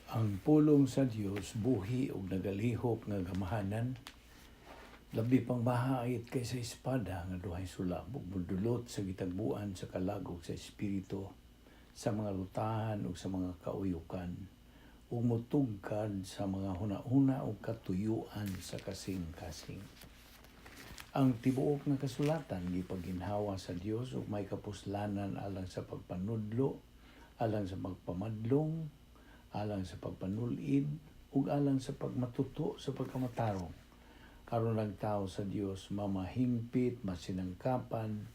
Ang pulong sa Dios buhi ug nagalihok nga gamahanan, labi pang mahait kaysa espada nga duhay sulab ug modulot sa gitagbuan sa kalagog sa espiritu, sa mga rutahan ug sa mga kauyukan, ug motugkad sa mga hunahuna ug katuyuan sa kasing-kasing. Ang tibuok nga kasulatan gipaginhawa sa Dios ug may kapuslanan alang sa pagpanudlo, alang sa pagpamadlong, alang sa pagpanulid ug alang sa pagmatuto sa pagkamatarong, aron ang tao sa Dios mamahingpit, masinangkapan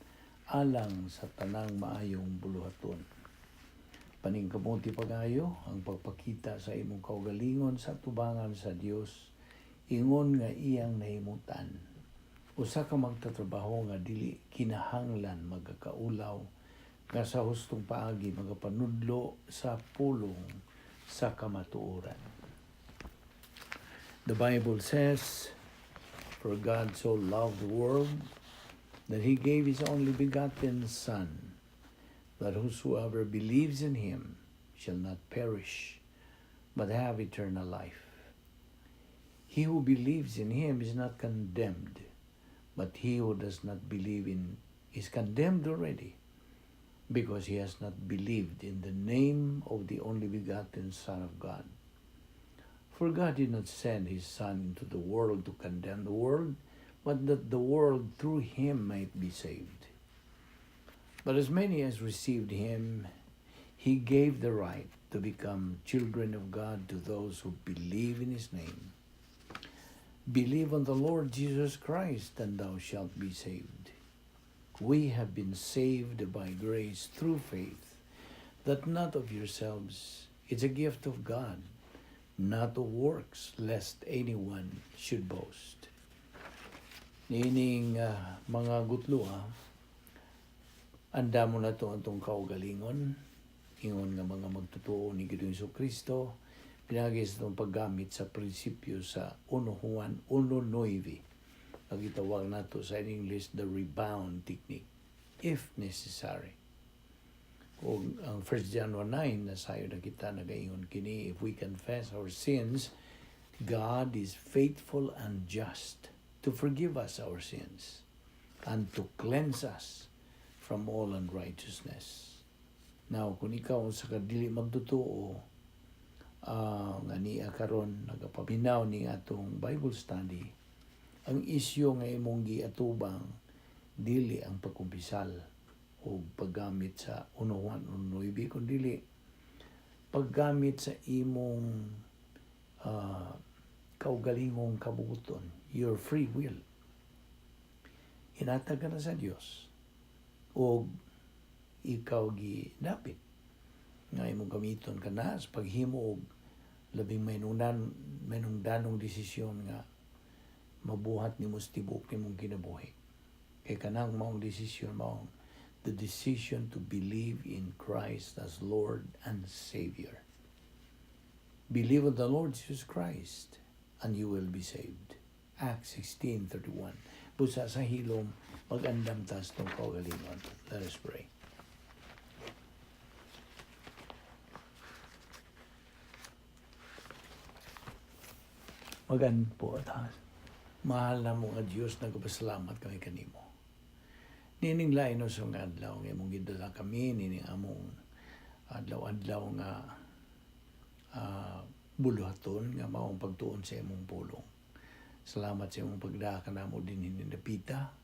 alang sa tanang maayong buluhaton. Paningkamuti pag-ayo ang pagpakita sa imong kaugalingon sa tubangan sa Dios ingon nga iyang nahimutan. Usa ka magtatrabaho nga dili kinahanglan magakaulaw, nga sa hustong paagi magapanudlo sa pulong sa kamatuoran. The Bible says, "For God so loved the world that he gave his only begotten Son, that whosoever believes in him shall not perish, but have eternal life. He who believes in him is not condemned, but he who does not believe in is condemned already, because he has not believed in the name of the only begotten Son of God. For God did not send his Son into the world to condemn the world, but that the world through him might be saved. But as many as received him, he gave the right to become children of God, to those who believe in his name. Believe on the Lord Jesus Christ, and thou shalt be saved." We have been saved by grace through faith, that not of yourselves, it's a gift of God, not of works, lest anyone should boast." Niining mga gutloa, andamon nato atong kaugalingon, ingon nga mga magtotoo ni Ginoong Kristo, pinaagi sa atong paggamit sa prinsipyo sa 1 Juan 1:9. Ang gitawag nato sa English, the rebound technique, if necessary. O ang 1 John 1:9, nasayo na kita, nagaingon kini, "If we confess our sins, God is faithful and just to forgive us our sins and to cleanse us from all unrighteousness." Now, kung ikaw sa kadili magtotoo, nga niya karon nagapaminaw ni atong Bible study, ang isyu nga imong giatubang dili ang pagkumpisal o paggamit sa 1 Juan 1:9, kun dili paggamit sa imong kaugalingong kabuoton, your free will. Hinatag ka na sa Dios o ikaw gidapit nga imong gamiton kana sa paghimo og labing mainungdanong desisyon nga mabuhat nimo sa tibuok nimong kinabuhi. Kay kanang maong desisyon maong the decision to believe in Christ as Lord and Savior. "Believe on the Lord Jesus Christ and you will be saved." Acts 16:31. Busa sa hilom, mag-andam ta sa atong kaugalingon. Let us pray. Magampo ta. Mahal namo nga Dios, nagpasalamat kami kanimo. Nining lain no sa nga adlaw nga imong gidala kami nining among adlaw-adlaw nga buluhaton nga maong pagtuon sa imong pulong. Salamat sa imong pagdaa kanamo dinhi dapita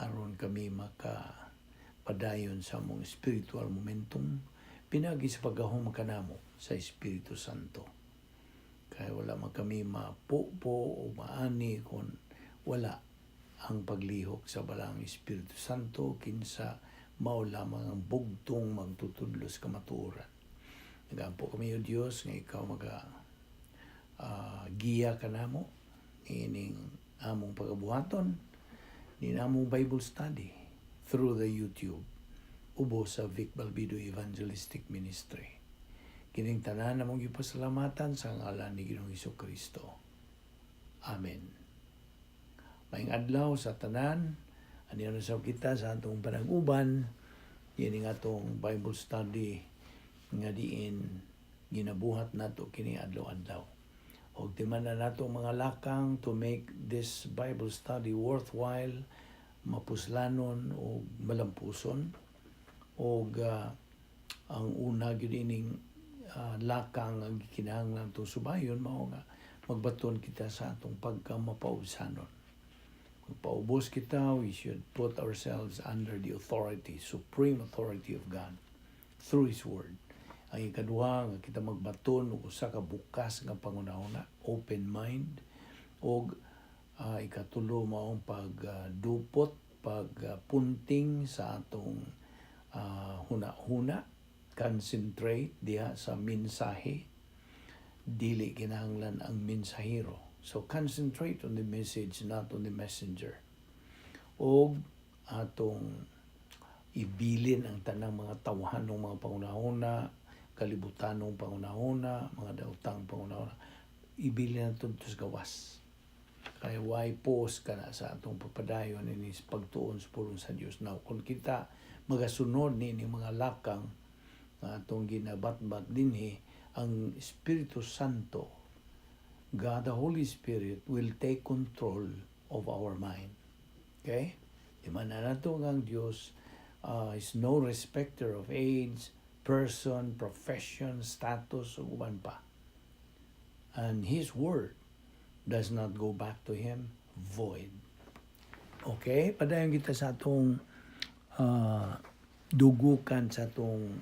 aron kami maka padayon sa among spiritual momentum pinagi sa paggahom kanamo sa Espiritu Santo. Kaya wala man kami mapupo o maani kung wala ang paglihok sa Balaang Espiritu Santo, kinsa mao lamang ang bugtong magtutudlo sa kamatuoran. Nagampo kami, O Dios, nga ikaw maga giya kanamo ining among pagabuhaton ni among Bible study through the YouTube ubo sa Vic Balbido Evangelistic Ministry. Kining tanan namong gipasalamatan sa ngalan ni Ginoong Kristo. Amen. Maayong adlaw sa tanan. Aniya na sab kita sa atong panag-uban. Yan ang atong Bible study nga diin Ginabuhat nato kini adlaw-adlaw. Og timan na nato mga lakang to make this Bible study worthwhile, mapuslanon o malampuson. Og ang una gyud ining lakang ang gikinahanglan to subayon mao nga magbaton kita sa atong pagkamapaubsanon. Magpaubos kita, we should put ourselves under the authority, supreme authority of God through His Word. Ang ikaduha nga kita magbaton og usa ka bukas nga panghunahuna, open mind, og ikatulo maong pagdupot, pagpunting sa atong huna-huna, concentrate diha sa mensahe, dili kinahanglan ang mensahero. So concentrate on the message, not on the messenger. Og atong ibilin ang tanang mga tawhanong mga panghunahuna, kalibutanong panghunahuna, mga daotang panghunahuna. Ibilin nato sa gawas. Kaya why pause ka na sa atong pagpadayon ini sa pagtuon sa pulong sa Dios? Now, kung kita magasunod ni mga lakang nga atong ginabatbat dinhi, ang Espiritu Santo, God the Holy Spirit, will take control of our mind. Okay? Di man na nato nga ang Dios is no respecter of age, person, profession, status, ug uban pa. And His word does not go back to Him void. Okay? Padayon kita sa atong dugukan sa atong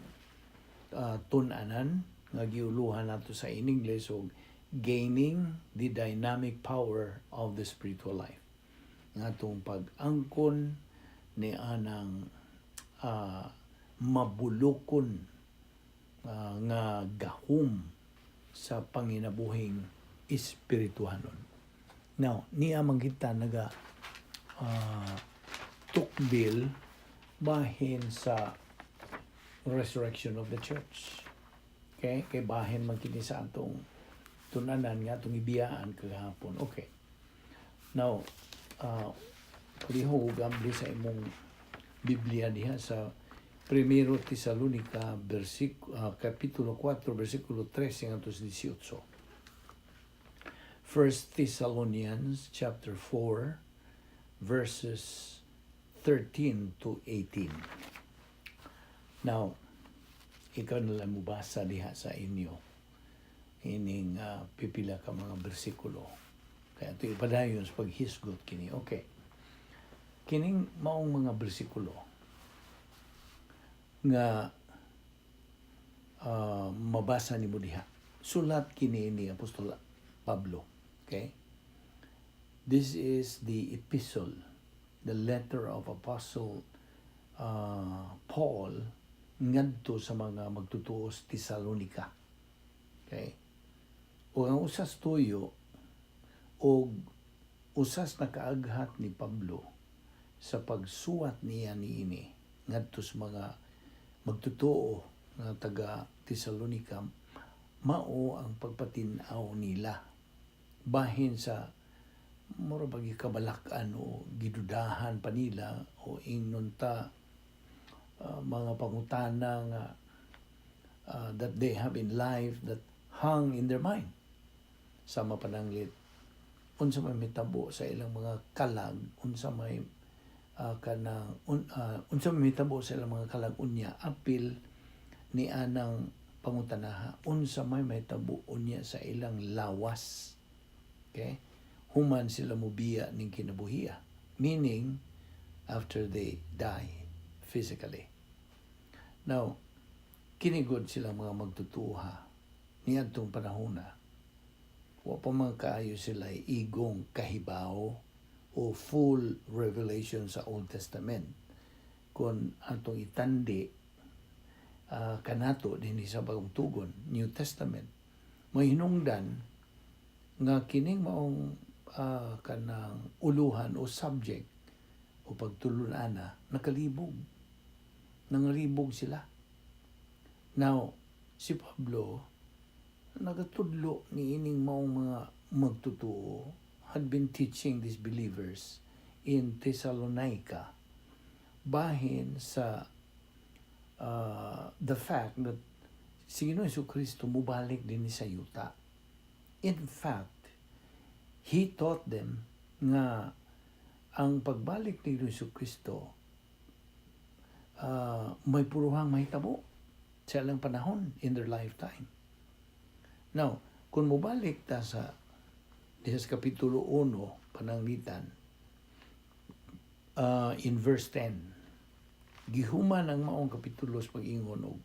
tun-anan nga giuluhan nato sa in English og gaining the dynamic power of the spiritual life. Nga atong pag-angkon ni anang mabulukon nga gahom sa panginabuhing espirituhanon. Now, niya man kita naga tukbil bahin sa resurrection of the church. Okay? Kay bahin man kini sa atong tun-anan nga atong ibiyaan kagahapon. Okay. Now, palihog abli sa imong Biblia diha sa Primero Tesalonica kapitulo 4 versikulo 13 ngadto sa 18. First Thessalonians chapter 4 verses 13 to 18. Now, ikaw na lang mubasa diha sa inyo ining pipila ka mga bersikulo. Kaya ito ipadayon sa paghisgot kini. Okay. Kining maong mga bersikulo nga mabasa nimo diha. Sulat kini ni Apostol Pablo. Okay? This is the epistle, the letter of Apostle Paul ngadto sa mga magtutuo sa Tesalonica. Okay? O ang usas tuyo o usas nakaaghat ni Pablo sa pagsuwat niya niini ngadto sa mga magtotoo nga taga Tesalonica mao ang pagpatin-aw nila bahin sa mura bag kabalak-an o gidudahan pa nila o ingnon ta mga pangutana nga that they have in life that hung in their mind, sama pananglit unsa may mitabo sa ilang mga kalag, unsa may kanang unsa may mitabo sa ilang mga kalag unya apil ni anang pangutanaha, unsa may mahitabo unya sa ilang lawas, okay, human sila mobiya ning kinabuhia, meaning after they die physically. Now, kini gud sila mga magtutuha niadtong panahona, wa pa man kaayo sila igong kahibaw o full revelation sa Old Testament. Kung atong itandi kanato dinhi sa Bagong Tugon, New Testament, may hinungdan nga kining maong kanang uluhan o subject o pagtulun-ana nakalibog. Nangalibog sila. Now, si Pablo nagatudlo ni ining maong mga magtutuo, had been teaching these believers in Thessalonica bahin sa the fact that Si Ginoong Kristo mubalik dinhi sa yuta. In fact, he taught them nga ang pagbalik ni Ginoong Kristo may puruhang mahitabo sa ilang panahon, in their lifetime. Now, kung mubalik ta sa diha sa Kapitulo 1 pananglitan, in verse 10, gihuman ang maong kapitulo sa pag-ingon og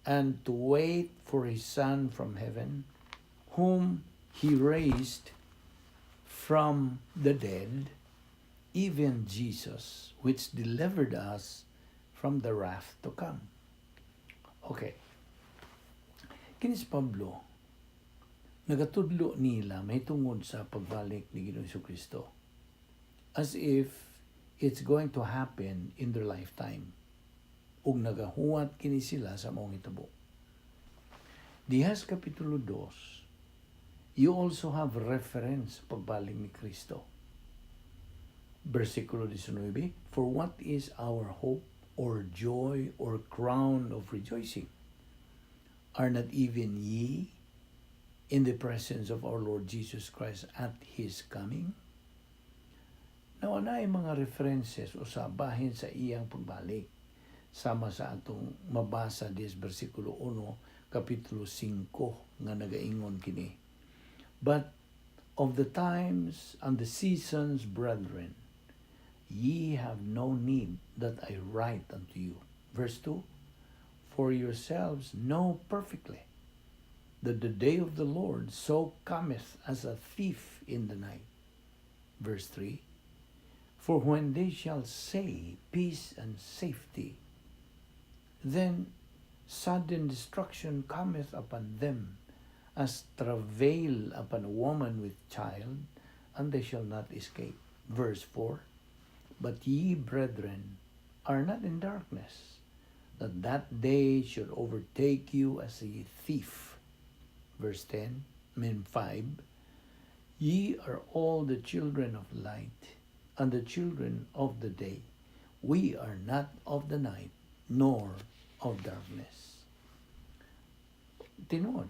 "and to wait for his Son from heaven, whom he raised from the dead, even Jesus, which delivered us from the wrath to come." Okay. Kini si Pablo, nagatudlo nila mahitungod sa pagbalik ni Ginoong Kristo, as if it's going to happen in their lifetime. Ug nagahuwat kini sila sa maong hitabo. Diha sa Kapitulo 2, you also have reference sa pagbalik ni Kristo. Versikulo 19, "For what is our hope or joy or crown of rejoicing? Are not even ye in the presence of our Lord Jesus Christ at His coming?" Now, naay mga references o sa bahin sa iyang pagbalik. Sama sa atong mabasa diha sa versikulo 1, Kapitulo 5 nga nagaingon kini. "But of the times and the seasons, brethren, ye have no need that I write unto you." Verse 2, "For yourselves know perfectly that the day of the Lord so cometh as a thief in the night." Verse 3, "For when they shall say, 'Peace and safety,' then sudden destruction cometh upon them, as travail upon a woman with child, and they shall not escape." Verse 4, "But ye, brethren, are not in darkness, that that day should overtake you as a thief." Verse 10, I mean 5, "Ye are all the children of light and the children of the day. We are not of the night nor of darkness." Tinuod,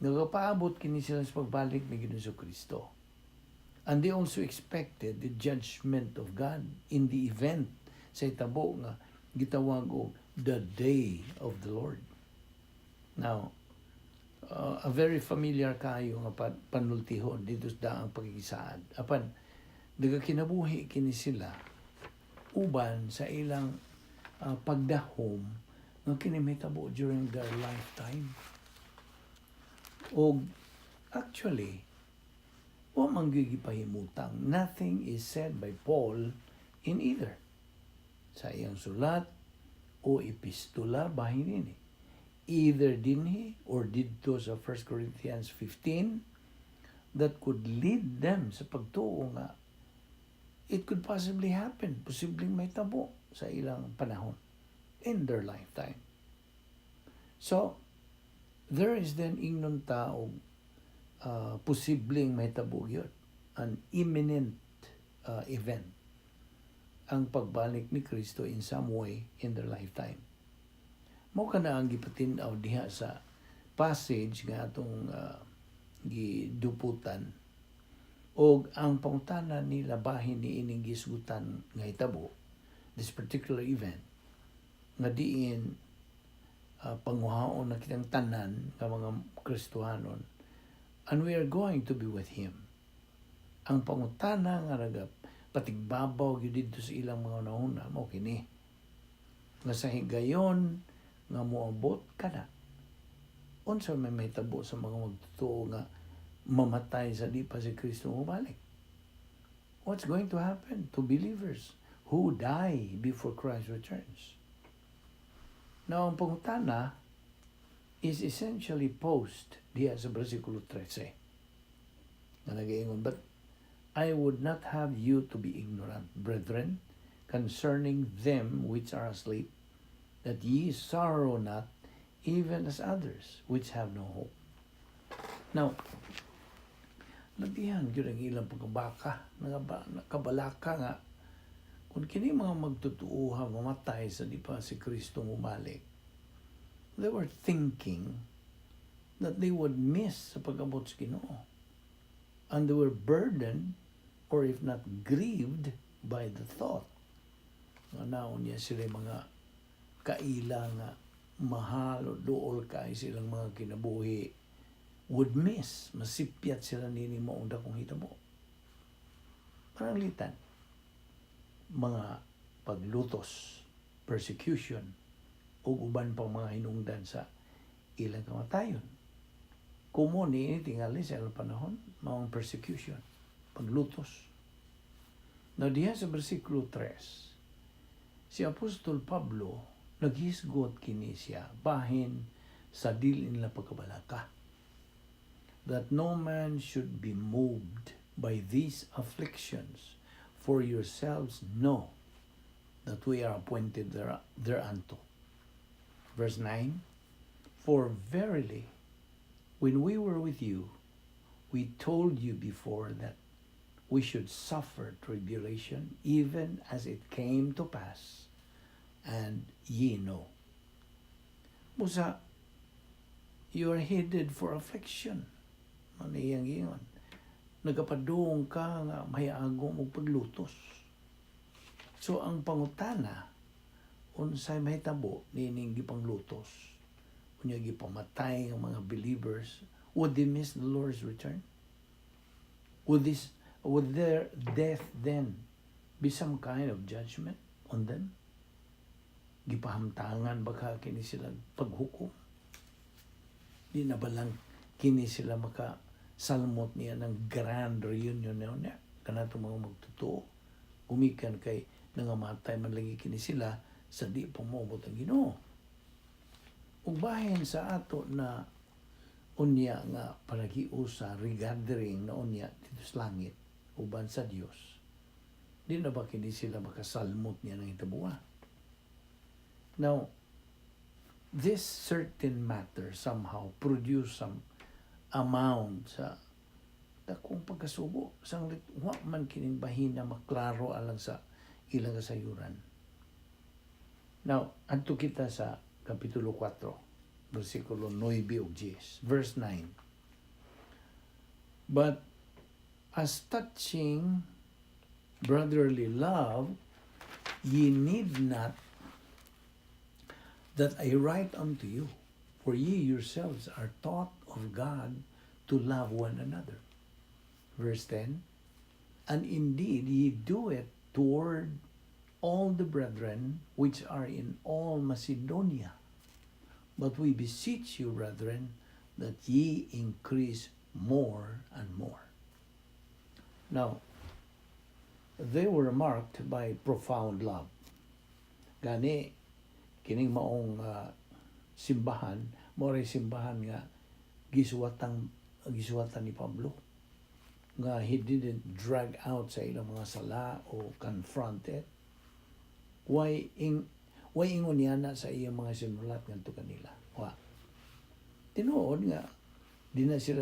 nagapaabot kini sila sa pagbalik ni Ginoong Kristo. And they also expected the judgment of God in the event sa itabo nga gitawag og the day of the Lord. Now, a very familiar kayo nga panultihon dito sa Daang Pakikisaad. Apan, nagakinabuhi kini sila uban sa ilang pagdahom nga kini mahitabo during their lifetime. Og actually, wa man gyud gipahimutang. Nothing is said by Paul in either sa iyang sulat o epistola bahin nini. Either dinhi or didto sa 1 Corinthians 15 that could lead them sa pagtuo nga it could possibly happen, posibleng mahitabo sa ilang panahon, in their lifetime. So, there is then ingnon ta og posibleng mahitabo gyud, an imminent event ang pagbalik ni Kristo in some way in their lifetime. Mao kana ang gipatin-aw diha sa passage nga atong giduputan og ang pangutana nila bahin ni ining gisgutan nga hitabo, this particular event nga diin panguhaon na kitang tanan nga mga Kristohanon and we are going to be with him. Ang pangutana nga naga patigbabaw gyud didto sa ilang mga hunahuna mao kini nga sa higayon nga moabot kana, unsa may mahitabo sa mga magtotoo nga mamatay sa di pa si Kristo mobalik? What's going to happen to believers who die before Christ returns? Now, ang pangutana is essentially posed diha sa versikulo 13 nga nagaingon, "But I would not have you to be ignorant, brethren, concerning them which are asleep, that ye sorrow not, even as others which have no hope." Now, labihan gyud ang ilang pagkabaka, nakabalaka nga kung kini mga magtutuuha mamatay sa di pa si Kristo mubalik. They were thinking that they would miss sa pag-abot sa Ginoo. And they were burdened, or if not grieved, by the thought nga naa unya sila mga kaila nga mahal o duol kay silang mga kinabuhi would miss, masipyat sila nini maong dakong hitabo. Pananglitan, mga paglutos, persecution, ug uban pang mga hinungdan sa ilang kamatayon. Kumo ni tingali sa ilang panahon, maong persecution, paglutos. Now, diha sa versikulo 3, si Apostol Pablo naghisgot kini siya bahin sa dili nila pagkabalaka, that no man should be moved by these afflictions, for yourselves know that we are appointed thereunto. Verse 9: For verily, when we were with you, we told you before that we should suffer tribulation, even as it came to pass, and ye know. Busa, you are headed for affliction. Ano iyang ingon? Nagapadung ka nga mahiago mo paglutos. So ang pangutana, unsay mahitabo nining gipanglutos? Unya gipamatay ang mga believers, would they miss the Lord's return? Would their death then be some kind of judgment on them? Gipahamtangan ba ka kini sila paghukom? Di na ba lang kini sila maka salmot niya ng grand reunion niya kanato mga magtotoo gumikan kay nangamatay man lagi kini sila sa di pa moabot ang Ginoo? Ug bahin sa ato na unya nga panagiusa, regathering na unya dito sa langit uban sa Dios, di na ba kini sila makasalmot niya ng hitabuha? Now, this certain matter somehow produce some amount sa dakong pagkasubo sanglit wa man kining bahina maklaro alang sa ilang kasayuran. Now, adto kita sa Kapitulo 4, versikulo 9 ug 10, verse 9: "But as touching brotherly love, ye need not that I write unto you, for ye yourselves are taught of God to love one another." Verse 10: "And indeed ye do it toward all the brethren which are in all Macedonia. But we beseech you, brethren, that ye increase more and more." Now, they were marked by profound love. Gani, kining maong simbahan, mao simbahan nga gisuwatan ni Pablo nga he didn't drag out sa ilang mga sala o confront it. Why ingon niya na sa iyang mga sinulat ngadto kanila? Wa. Tinuod nga di na sila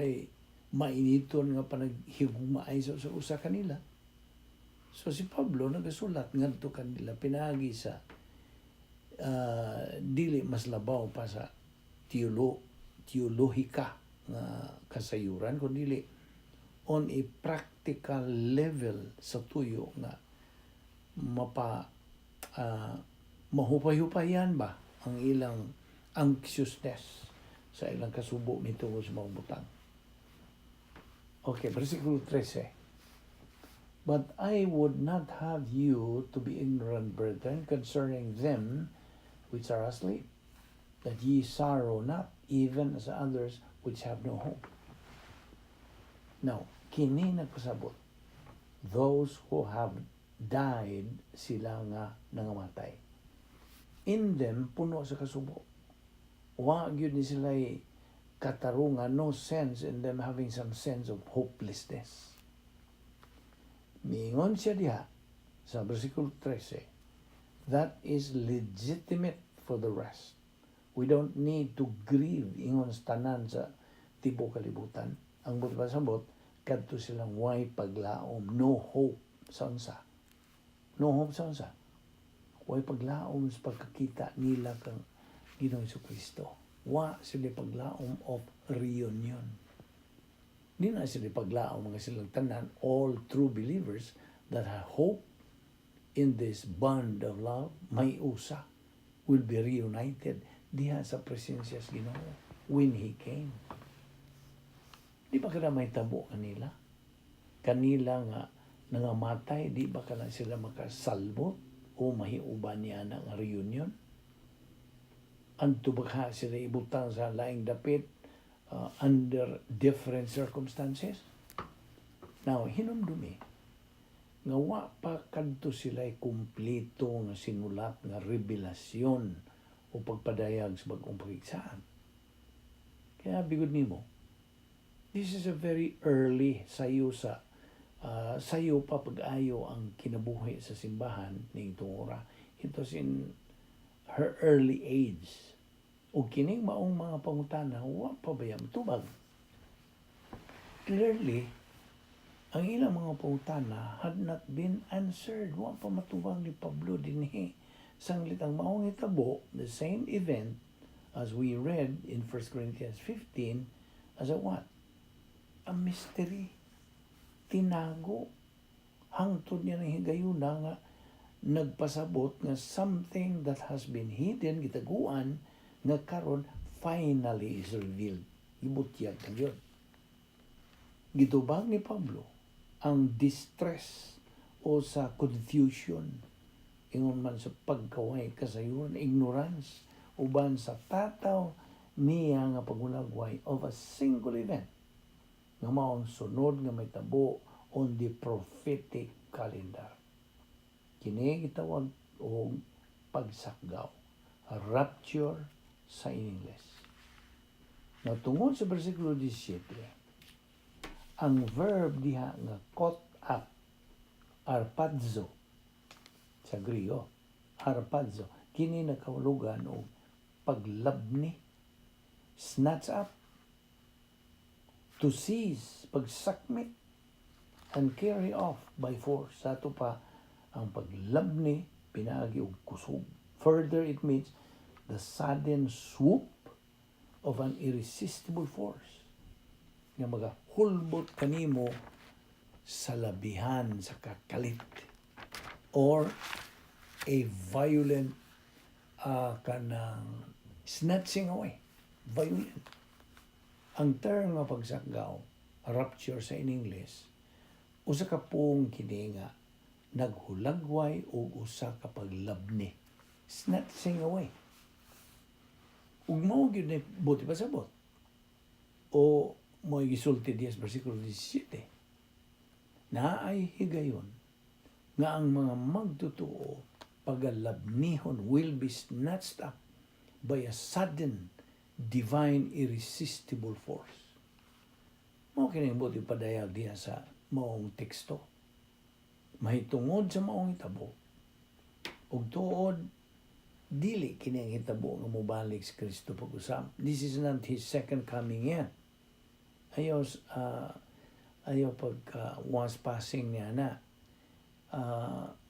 mainiton nga panaghigugmaay sa usa kanila. So si Pablo nagasulat ngadto kanila pinaagi sa dili mas labaw pa sa teolohika nga kasayuran kundi on a practical level sa tuyo nga mapa mahupay-hupayan ba ang ilang anxiousness sa ilang kasubo mitungod sa mga butang. Okay, versikulo 13. "But I would not have you to be ignorant, brethren, concerning them which are asleep, that ye sorrow not, even as others which have no hope." Now, kini nagpasabot, those who have died, sila nga nangamatay. In them, puno sa kasubo. Wa gyud ni sila katarungan, no sense in them having some sense of hopelessness. Miingon siya diha sa versikulo 13, that is legitimate for the rest. We don't need to grieve ingon sa tanan sa tibuok kalibutan. Ang buot pasabot, kadto silang way paglaom, no hope sa unsa. No hope sa unsa. Way paglaom sa pagkakita nila kang Ginoong Kristo. Wa sila paglaom of reunion. Di na sila paglaom mga silang tanan, all true believers that have hope in this bond of love, may usa, will be reunited diha sa presensya sa Ginoo when He came. Di ba kana mahitabo kanila? Kanila nga nangamatay, di ba kana sila makasalbot o mahiuban niya na nga reunion? Anto ba sila ibutang sa laing dapit under different circumstances? Now, hinumdumi, nga wa pa kadto sila kumpleto nga sinulat nga revelasyon o pagpadayag sa Bag-ong Pakigsaad. Kaya bigod nimo, this is a very early sayo sa sayo pa pag-ayo ang kinabuhi sa simbahan ning tungura. It was in her early age. O kining maong mga pangutana, wa pa ba tubag? Clearly, ang ilang mga pangutana had not been answered. Wa pa matubag ni Pablo dinhi. Sanglit ang maong hitabo, the same event as we read in 1 Corinthians 15, as a what? A mystery. Tinago. Hangtod niya ng higayuna nga nagpasabot nga something that has been hidden, gitaguan, nga karon finally is revealed. Ibutyag na yun. Gitubag ni Pablo ang distress o sa confusion, ingon man sa pagkaway kasayuran, ignorance, uban sa tataw niya nga paghulagway of a single event nga mao ang sunod nga mahitabo on the prophetic calendar. Kini gitawag og pagsakgaw, rapture sa Ingles. Na tungod sa bersikulo 17, ang verb diha nga "caught up", arpazo sa Griego, arpazo, kini nakahulugan og paglabni, snatch up, to seize, pagsakmit, and carry off by force. Sa ato pa, ang paglabni, pinaagi og kusog. Further, it means the sudden swoop of an irresistible force nga magahulbot kanimo sa labihan sa kakalit or a violent kanang snatching away, violent. Ang term nga pagsakgaw, rapture sa in English, usa ka pung kini nga naghulagway og usa ka paglabni, snatching away. Ug mao gyud ni buot ipasabot o mo gisulti diya sa bersikulo 17 na ay higayon nga ang mga magtotoo pagalabnihon, will be snatched up by a sudden divine irresistible force. Mao kini ang buot ipadayag diha sa maong teksto. Mahitungod sa maong hitabo ug tuod dili kini ang hitabo nga mobalik si Kristo pag-usab. This is not His second coming yet. Ayaw pagka once passing niya na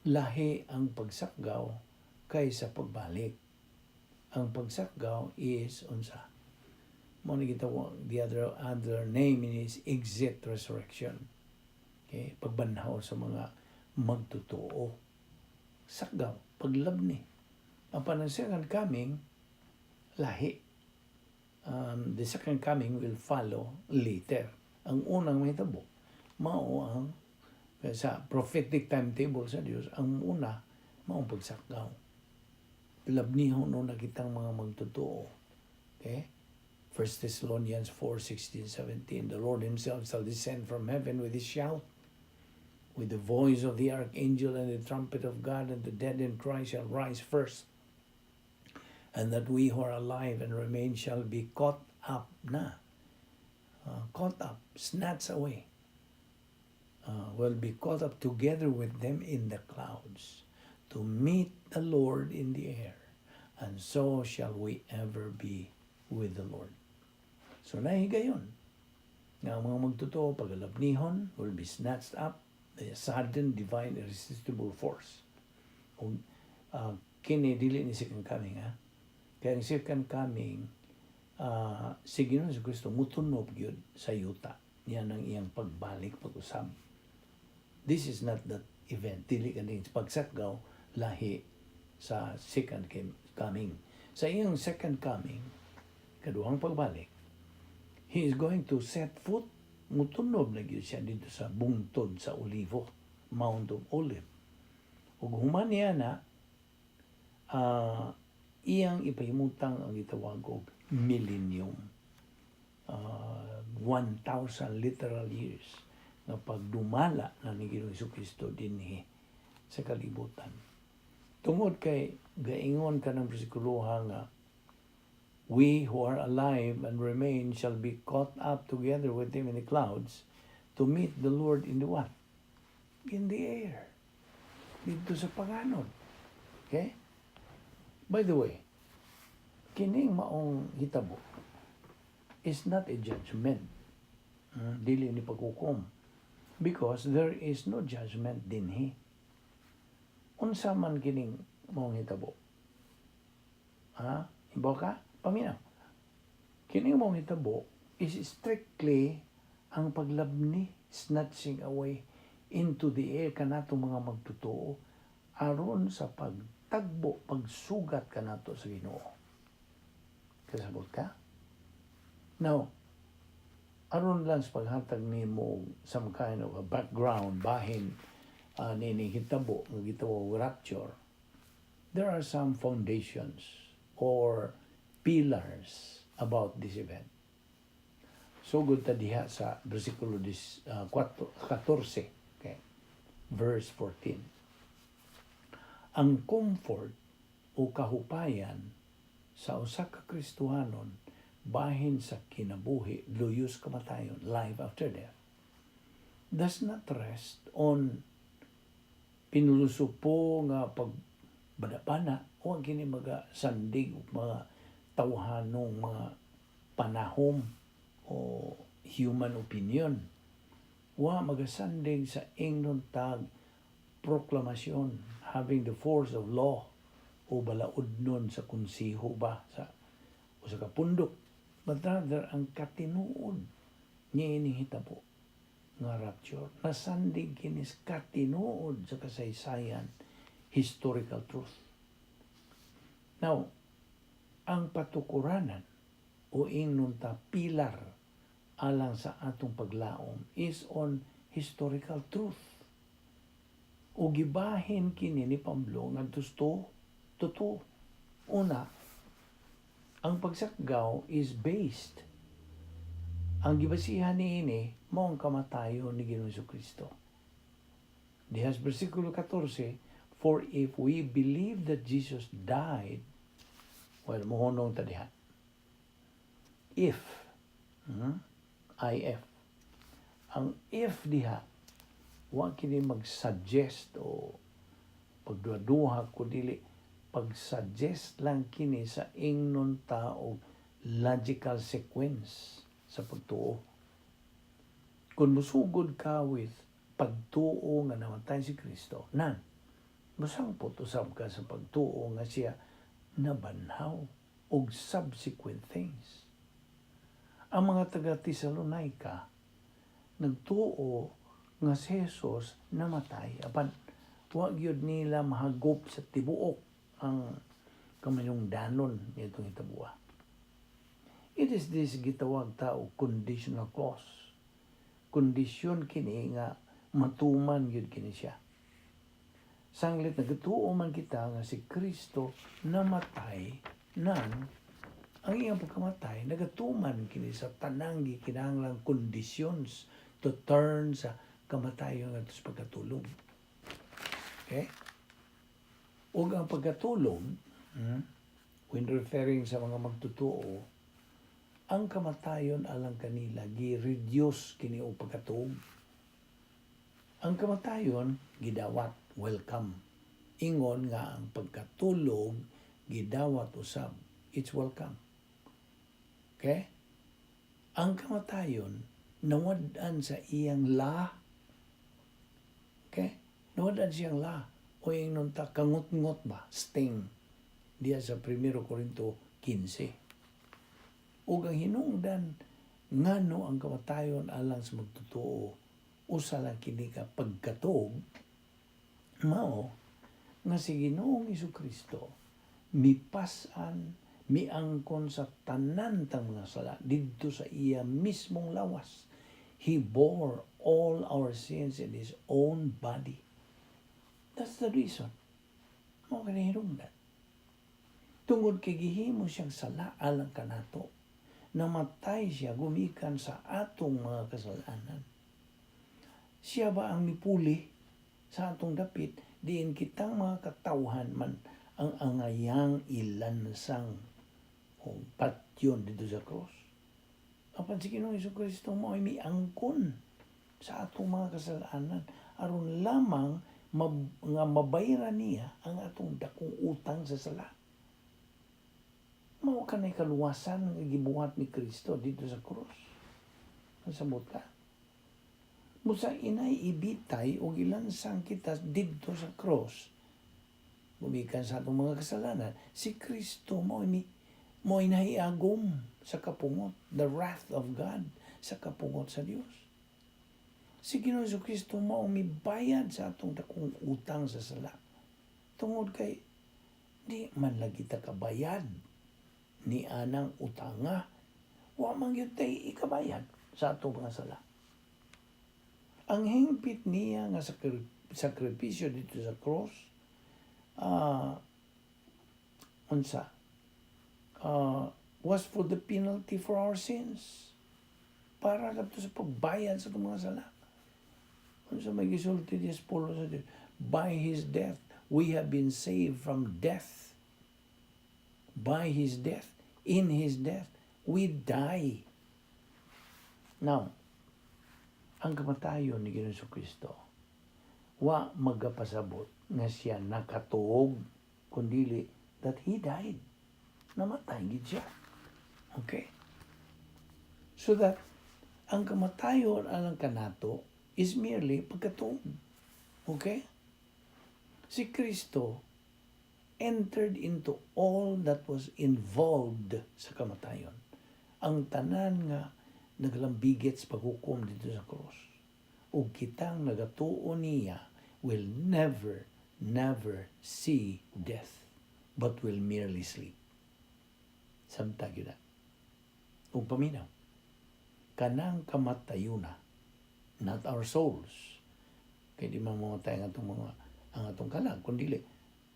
lahi ang pagsakgaw kaysa pagbalik. Ang pagsakgaw is unsa mo ni gitawag, the other name is exit resurrection, okay? Pagbanhaw sa mga magtotoo, sakgaw, paglabni. Apan ang second coming, lahi. The second coming will follow later. Ang unang mahitabo, mao ang sa prophetic timetable sa Dios, ang una mao ang pagsakgaw. Labnihon no nakitang mga magtotoo. Okay? 1 Thessalonians 4, 16, 17. The Lord himself shall descend from heaven with his shout, with the voice of the archangel and the trumpet of God, and the dead in Christ shall rise first. And that we who are alive and remain shall be caught up na. Caught up, snatched away. Will be caught up together with them in the clouds to meet the Lord in the air. And so shall we ever be with the Lord. So nahigayon nga ang mga magtotoo pagalabnihon, will be snatched up by a sudden divine irresistible force. Kung kini dili ni second coming, ha. Kaya ang second coming Si Ginoong Kristo mutunob gyud sa yuta niya ng iyang pagbalik, pag-usab. This is not that event. Dili kaning pagsakgaw lahi sa second coming. Sa iyang second coming, kaduhang pagbalik, he is going to set foot, mutunob na gyud siya dito sa bungtod sa Olivo, Mount of Olive. Ug human niya na iyang ipahimutang ang gitawag og millennium. 1,000 literal years nga pagdumala na ni Ginoong Kristo dinhi sa kalibutan. Tungod kay gaingon kanang bersikuloha nga "We who are alive and remain shall be caught up together with him in the clouds to meet the Lord in the what? In the air." Dito sa panganod. Okay? By the way, kining maong hitabo is not a judgment. Dili ni paghukom. Because there is no judgment dinhi. Unsa man kining maong hitabo? Ha? Ibaw ka? Paminaw. Kining maong hitabo is strictly ang paglabni, snatching away into the air kanato mga magtotoo aron sa pagtagbo, pagsugat kanato sa Ginoo. Kasabot ka? Now, aron lang sa paghatag nimo some kind of a background bahin nini hitabo nga gitawag rapture, there are some foundations or pillars about this event. Sugod ta diha sa bersikulo 14, okay, verse 14. Ang comfort o kahupayan sa usa ka Kristohanon bahin sa kinabuhi luyos kamatayon, life after death, does not rest on pinulosopo nga pagbadabana o ang kini mga sandig o mga tawhanong mga panahom o human opinion. Wa magasandig sa ingnon tag proklamasyon having the force of law o balaodnon sa konseho ba sa o sa kapundok, but rather ang katinuod niya ining hitabo nga rapture nasandig kini sa katinuod sa kasaysayan, historical truth. Now, ang patukuranan o ingnon ta pilar alang sa atong paglaom is on historical truth. O gibahin kini ni Pablo ngadto sa totoo. Una, ang pagsakgaw is based. Ang gibasihan niini mao ang kamatayon ni Ginoong Kristo. Diha sa versikulo 14, "For if we believe that Jesus died," well, muhunong ta diha. If, if. Ang if diha, wa kini mag-suggest o pagduha-duha ko dili, pag-suggest lang kini sa ingnon ta og logical sequence sa pagtuo. Kung musugod ka with pagtuo nga namatay si Kristo, nan, musangpot usab ka sa pagtuo nga siya nabanhaw og subsequent things. Ang mga taga Tesalonica nagtuo nga si Jesus namatay apan wa gyud nila mahagop sa tibuok ang kamanungdanon nitong hitabuha. It is this gitawag ta og conditional clause. Kondisyon kini nga matuman gyud kini siya. Sanglit nagtuo man kita nga si Kristo namatay, nang ang iyang pagkamatay nagatuman kini sa tanang gikinahanglang conditions to turn sa kamatayon ngadto sa pagkatulog. Okay? Ug ang pagkatulog, when referring sa mga magtotoo, ang kamatayon alang kanila gi-reduce kini og pagkatuog. Ang kamatayon gidawat, welcome. Ingon nga ang pagkatulog gidawat usab, it's welcome. Okay? Ang kamatayon nawad-an sa iyang la. Okay? Nawad-an siyang la. O ingnon ta kangut-ngot ba? Sting. Diya sa 1 Corinto 15. Ug ang hinungdan ngano ang kamatayon alang sa magtotoo usa lang kini ka pagkatuog, mao nga si Ginoong Kristo mipas-an, miangkon sa tanan tang mga sala didto sa iya mismong lawas. He bore all our sins in His own body. That's the reason. Mao kini hinungdan. Tungod kay gihimo siyang sala alang kanato. Namatay siya gumikan sa atong mga kasalanan. Siya ba ang mipuli sa atong dapit, diin kitang mga katawhan man ang angayang ilansang o patyon dito sa cross? Apan si Ginoong Kristo mo ay miangkon sa atong mga kasalanan aron lamang nga mabayran niya ang atong dakong utang sa sala. Mao kanay kaluwasan nga gibuhat ni Kristo dito sa cross. Nasabot ka? Busa inay ibitay o gilansang kita didto sa cross gumikan sa atong mga kasalanan, si Kristo mo ay nahiagom sa kapungot, the wrath of God, sa kapungot sa Dios. Si Ginoong Kristo mao mibayad sa atong dakong utang sa sala. Tungod kay di man lagi ta kabayad ni anang utanga, wa man gyud tay ikabayad sa atong mga sala. Ang hingpit niya nga sakripisyo dito sa cross, unsa was for the penalty for our sins, para kadto sa pagbayad sa atong mga sala. Unsa may gisulti ni Paulo sa Dios? By His death we have been saved from death. By His death, in His death we die. Now, ang kamatayon ni Ginoong Kristo wa magapasabot nga siya nakatuog, kundili that He died. Namatay gid siya. Okay? So that ang kamatayon alang kanato is merely pagkatuog. Okay? Si Kristo entered into all that was involved sa kamatayon. Ang tanan nga naglambigit sa paghukom dito sa cross. Ug kitang nagatuo niya will never, never see death, but will merely sleep. Samtang yun na. Ug paminaw. Kanang kamatayuna, not our souls. Kay di man mamatay ang atong kalag, kundi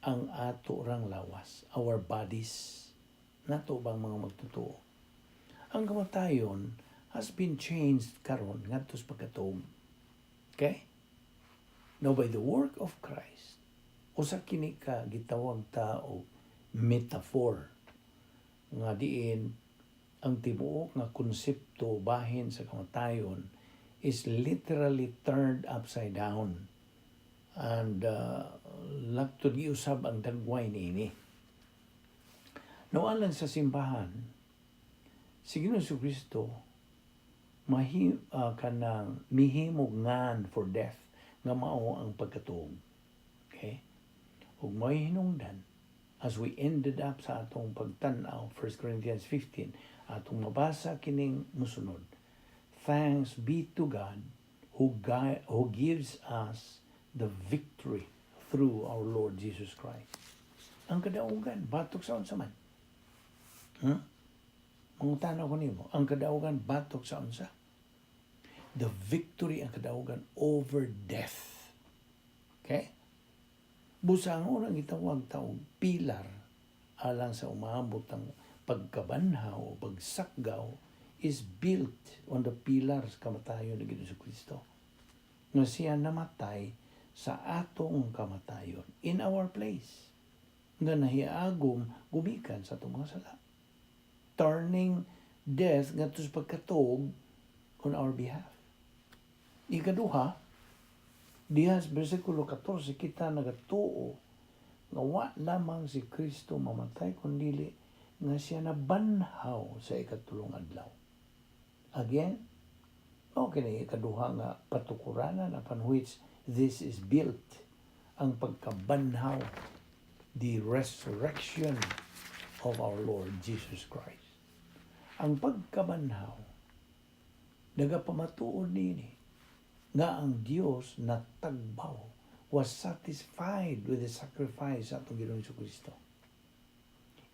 ang ato rang lawas, our bodies. Nato bang mga magtotoo? Ang kamatayon has been changed karon ngadto sa pagkatuog. Okay? Now, by the work of Christ, usa kini ka gitawag ta og metaphor nga diin ang tibuok nga konsepto bahin sa kamatayon is literally turned upside down and laktod giusab ang dagway niini. Now, alang sa simbahan, si Ginoong Kristo mahi kanang mihimog ngan for death nga mao ang pagkatuog. Okay? Ug may hinungdan, as we ended up sa atong pagtan-aw, 1 Corinthians 15, atong mabasa kining musunod: "Thanks be to God who gives us the victory through our Lord Jesus Christ." Ang kadaugan batok sa unsa man? Mangutana ko nimo, ang kadaugan batok sa unsa? The victory, ang kadaugan over death. Okay? Busa ang unang gitawag ta og pilar alang sa umaabot ang pagkabanhaw o pagsakgaw is built on the pillars kamatayon ni Ginoong Kristo. Nga siya namatay sa atong kamatayon in our place. Nga nahiagom gumikan sa atong mga sala. Turning death ngadto sa pagkatuog on our behalf. Ikaduha, diha sa versikulo 14, kita nagatuo nga wa lamang si Kristo mamatay kundili nga siya nabanhaw sa ikatulong adlaw. Again, okay na ikaduha nga patukuranan upon which this is built, ang pagkabanhaw, the resurrection of our Lord Jesus Christ. Ang pagkabanhaw nagapamatuod niini nga ang Dios natagbaw, was satisfied with the sacrifice sa atong Ginoong Kristo.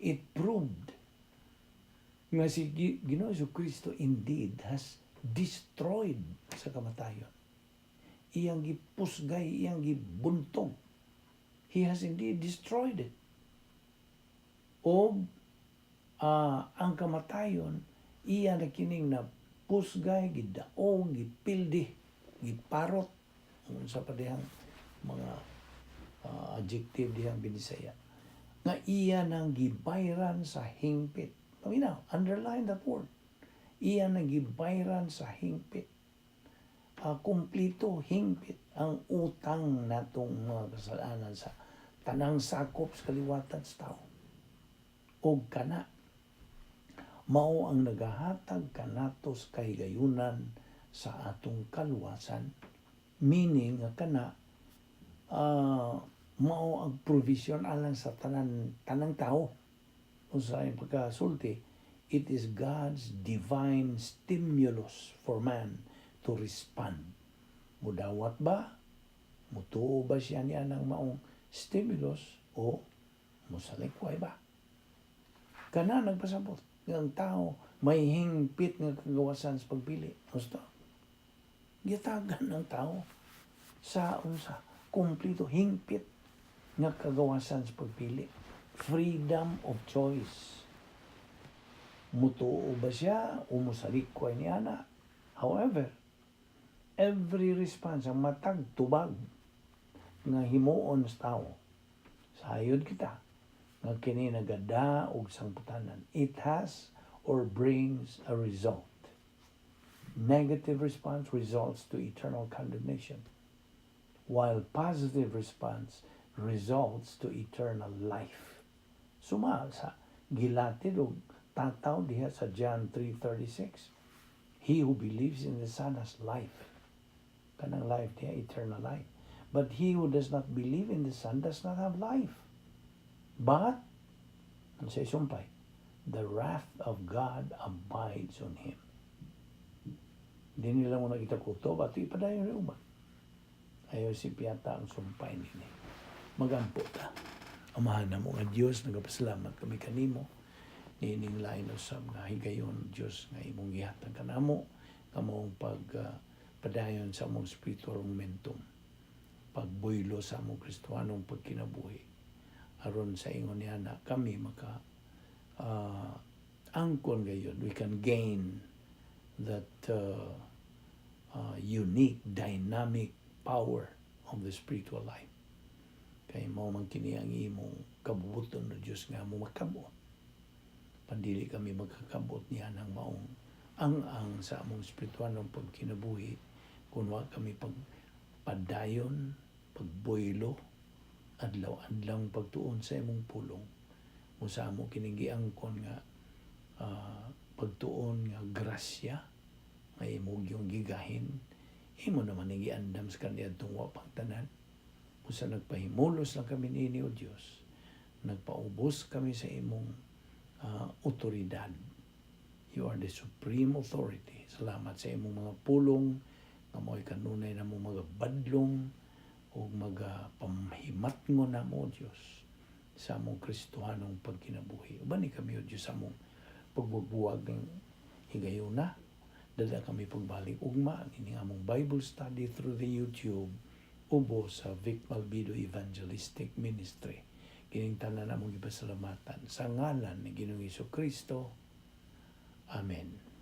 It proved nga si Ginoong Kristo indeed has destroyed sa kamatayon. Iyang gipusgay, iyang gibuntog. He has indeed destroyed it. O ang kamatayon, iya na kining na pusgay, gidaog, gipildi, giparot, unsa pa dihang mga adjective dihang Binisaya nga iya nang gibayran sa hingpit. Paminaw, underline that word. Iya nang gibayran sa hingpit. Kumplito, hingpit ang utang natong mga kasalanan sa tanang sakop sa kaliwatan sa tao. Og kana mao ang nagahatag kanato sa kahigayunan sa atong kaluwasan, meaning nga kana mao ang provision alang sa tanan tanang tao. Unsa ang pagkasulti, it is God's divine stimulus for man to respond. Mudawat ba, mutuo ba siya niya ng maong stimulus o musalikway ba? Kana nagpasabot nga ang tao may hingpit nga kagawasan sa pagpili. Gusto gitagan ng tao sa unsa, kumplito, hingpit nga kagawasan sa pagpili, freedom of choice. Mutuo ba siya o musalikway niya na? However, every response, ang matag tubag nga himuon sa tao, sayod kita nga kini nagada og sangputanan. It has or brings a result. Negative response results to eternal condemnation, while positive response results to eternal life. Suma sa gilatid og tataw diha sa John 3:36. He who believes in the Son has life. Kanang life diha, eternal life. But he who does not believe in the Son does not have life. But, ano sa isumpay? The wrath of God abides on him. Di nila mo nakita kutob at ipadayon ni uban. Ayaw si piyata ang sumpay nini. Magampo ta. Amahan na mo nga Diyos, nagapasalamat kami kanimo niining lain usab nga higayon, Diyos, nga imong gihatag kanamo kamong pag padayon sa among spiritual momentum, pagbuylo sa among Kristohanong pagkinabuhi, aron sa ingon niya na kami maka angkon gayon, we can gain that unique dynamic power of the spiritual life, kay mao man kini ang imong kabubuton no Dios nga mo makabot. Pandili kami magkakabot niya ng maong ang sa among spiritualong pagkinabuhi kung wa kami pagpadayon, pagbuylo, adlaw-adlaw pagtuon sa imong pulong mo sa amo kining giangkon nga pagtuon nga grasya nga imo yung gigahin, imo naman ning giandam sa kaniadtong wa pang tanan. Usa nagpahimulos lang kami niini, o Dios, nagpaubos kami sa imong otoridad. You are the supreme authority. Salamat sa imong mga pulong nga mo'y kanunay na mo mga badlong o mga pamhimatngon na mo, Diyos, sa among Kristohanong pagkinabuhi. Uban ni kami, o Diyos, sa among pagbubuwag ng higayuna. Dala kami pagbalik ugma ini among Bible study through the YouTube ubo sa Vic Malbido Evangelistic Ministry. Kining tanan among gipasalamatan sa ngalan ni Ginoong Kristo. Amen.